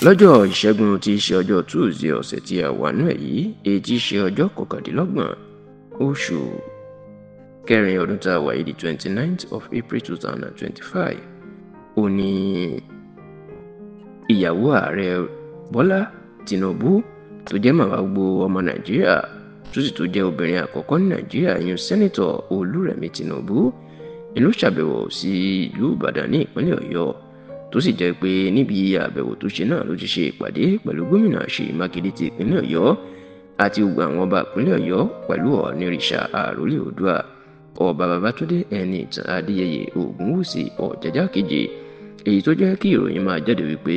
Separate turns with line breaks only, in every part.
Lọ́jọ́ Ìṣẹ́gun tí í ṣe ọjọ́ Tuesday ọ̀sẹ̀ tí a wà nú ẹ̀ yìí, èyí tí í ṣe ọjọ́ 29 oṣù kẹrin ọdún tá a wà yìí, the 29th of April 2025, ó ní ìyàwó ààrẹ Bọ́lá Tinubu tó jẹ́ màmá gbogbo ọmọ Nàìjíríà tó sì tó jẹ́ obìnrin àkọ́kọ́ ní Nàìjíríà, ìyún Sẹ́nitọ̀ Olúrẹ̀mí Tinubu, ìlú ṣàbẹ̀wò sí ìlú Ìbàdàn ní ìpínlẹ̀ Ọ̀yọ́, tó sì jẹ́ pé níbi àbẹ̀wò tó ṣe náà ló ti ṣe ìpàdé pẹ̀lú gómìnà Ṣèyí Mákindé ti ìpínlẹ̀ Ọ̀yọ́ àti gbogbo àwọn ọba ìpínlẹ̀ Ọ̀yọ́ pẹ̀lú Ọ̀ọ̀nìrìṣà Àrólé Oòduà, Ọba Babátúndé Ẹniìtàn Adéyẹyè Ògúnwùsì Ọ̀jájá kejì. Èyí tó jẹ́ kí ìròyìn máa jáde wípé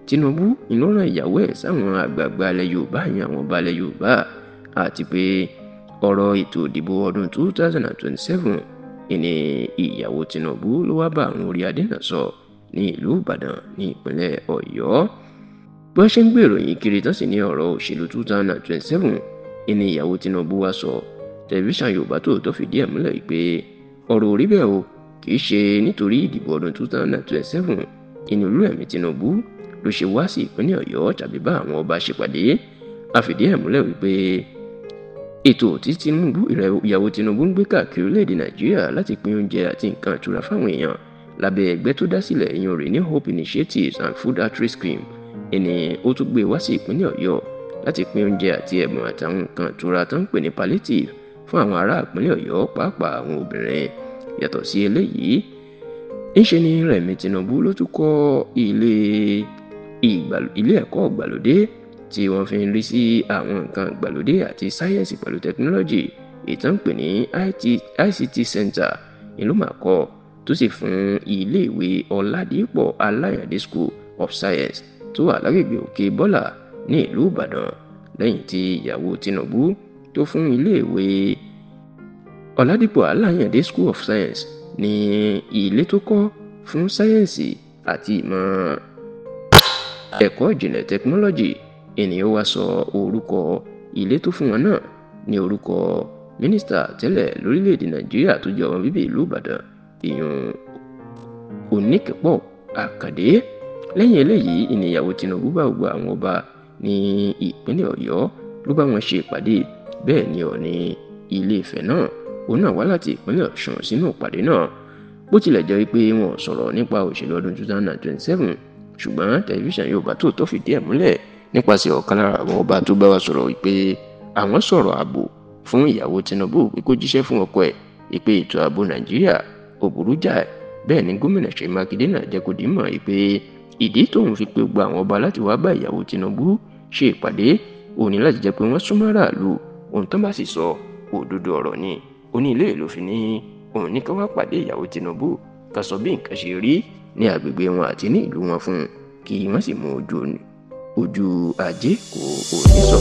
Tinubu ló rán ìyàwó ẹ̀ sáwọn àgbààgbà ilẹ̀ Yorùbá, ìyẹn àwọn ọba ilẹ̀ Yorùbá, àti pé ọ̀rọ̀ ètò ìdìbò ọdún 2027 ìní ìyàwó Tinubu ló wá bá àwọn orí adé náà sọ ní ìlú Ìbàdàn ní ìpínlẹ̀ Ọ̀yọ́. Bí wọ́n ṣe ń gbé ìròyìn kiri tán sì ní ọ̀rọ̀ òṣèlú 2027 ìní ìyàwó Tinubu wá sọ. Tẹlifíṣàn Yorùbá Tòótọ́ fìdí ẹ̀ múlẹ̀ pé ọ̀rọ̀ ò rí bẹ́ẹ̀ o, kì í ṣe nítorí ìdìbò ọdún 2027 ìní Olúrẹ̀mí Tinubu ló ṣe wá sí ìpínlẹ̀ Ọ̀yọ́ tàbí bá àwọn ọba ṣèpàdé. A fìdí ẹ̀ múlẹ̀ wípé ètò tí Tinubu, ìyàwó Tinubu ń gbé káàkiri orílẹ̀-èdè Nàìjíríà láti pín oúnjẹ àti nǹkan ìtura fáwọn èèyàn lábẹ́ ẹgbẹ́ tó dá sílẹ̀, ìyẹn Renew Hope Initiatives and Food Outreach Scheme, ìní ó tún gbé wá sí ìpínlẹ̀ Ọ̀yọ́ láti pín oúnjẹ àti ẹ̀bùn àtàwọn nǹkan ìtura tó ń pè ní palliative fún àwọn ará ìpínlẹ̀ Ọ̀yọ́, pàápàá àwọn obìnrin. Yàtọ̀ sí eléyìí, ńṣe ni Rẹ̀mí Tinubu ló tún kọ́ ilé ẹ̀kọ́ ìgbàlódé tí wọ́n fi ń rí sí àwọn nǹkan ìgbàlódé àti sáyẹ́ǹsì pẹ̀lú tẹkinọ́lọ́jì, ìtàn pè ní ICT Center, ìlú màkọ́, tó sì fún iléèwé Ọládìpọ̀ Aláyàndé School of Science tó wà lágbègbè Òkè Bọ́là ní ìlú Ìbàdàn. Lẹ́yìn tí ìyàwó Tinubu tó fún iléèwé Ọládìpọ̀ Aláyàndé School of Science ní ilé tó kọ́ fún sáyẹ́ǹsì àti ìmọ̀ ẹ̀kọ́ ìjìnlẹ̀ tẹkinọ́lọ́jì, ènìyàn wá sọ orúkọ ilé tó fún wọn náà ní orúkọ mínísítà tẹ́lẹ̀ lórílẹ̀‐èdè Nàìjíríà tó jẹ́ ọmọ bíbí ìlú Ìbàdàn, ìyún Oníkẹ́pọ̀ Àkàndé. Lẹ́yìn eléyìí, ìníyàwó Tinubu bá gbogbo àwọn ọba ní ìpínlẹ̀ Ọ̀yọ́ ló bá wọn ṣe ìpàdé. Bẹ́ẹ̀ ni Ọọ̀ni Ilé Ifẹ̀ náà, òun náà wá láti ìpínlẹ̀ Ọ̀ṣun sínú ìpàdé náà. Bó tilẹ̀ jẹ́ wípé wọn sọ̀rọ̀ nípa òṣèlú ọdún 2027, ṣùgbọ́n tẹlifíṣàn Yorùbá Tòótọ́ fìdí ẹ̀ múlẹ̀ nípasẹ̀ ọ̀kan lára àwọn ọba tó bá wa sọ̀rọ̀ wípé àwọn sọ̀rọ̀ ààbò fún ìyàwó Tinubu pé kó jíṣẹ́ fún ọkọ ẹ̀ wípé ètò ààbò Nàìjíríà ò burú jáì. Bẹ́ẹ̀ ni gómìnà Ṣèyí Mákindé náà jẹ́ kó dìímọ̀ wípé ìdí tóun fi pé gbogbo àwọn ọba láti wá bá ìyàwó Tinubu ṣe ìpàdé òun ní láti jẹ́ pé wọ́n súnmọ́ aráàlú, ohun tó bá sì sọ òdodo ọ̀rọ̀ ni. Ó ní ilé ìlú fi ní òun ní ká wá pàdé ìyàwó Tinubu ká sọ bí nǹkan ṣe rí ní agbègbè wọn àti ní ìlú wọn fún un, kí wọ́n sì mú ojú ajé kò ní sọ.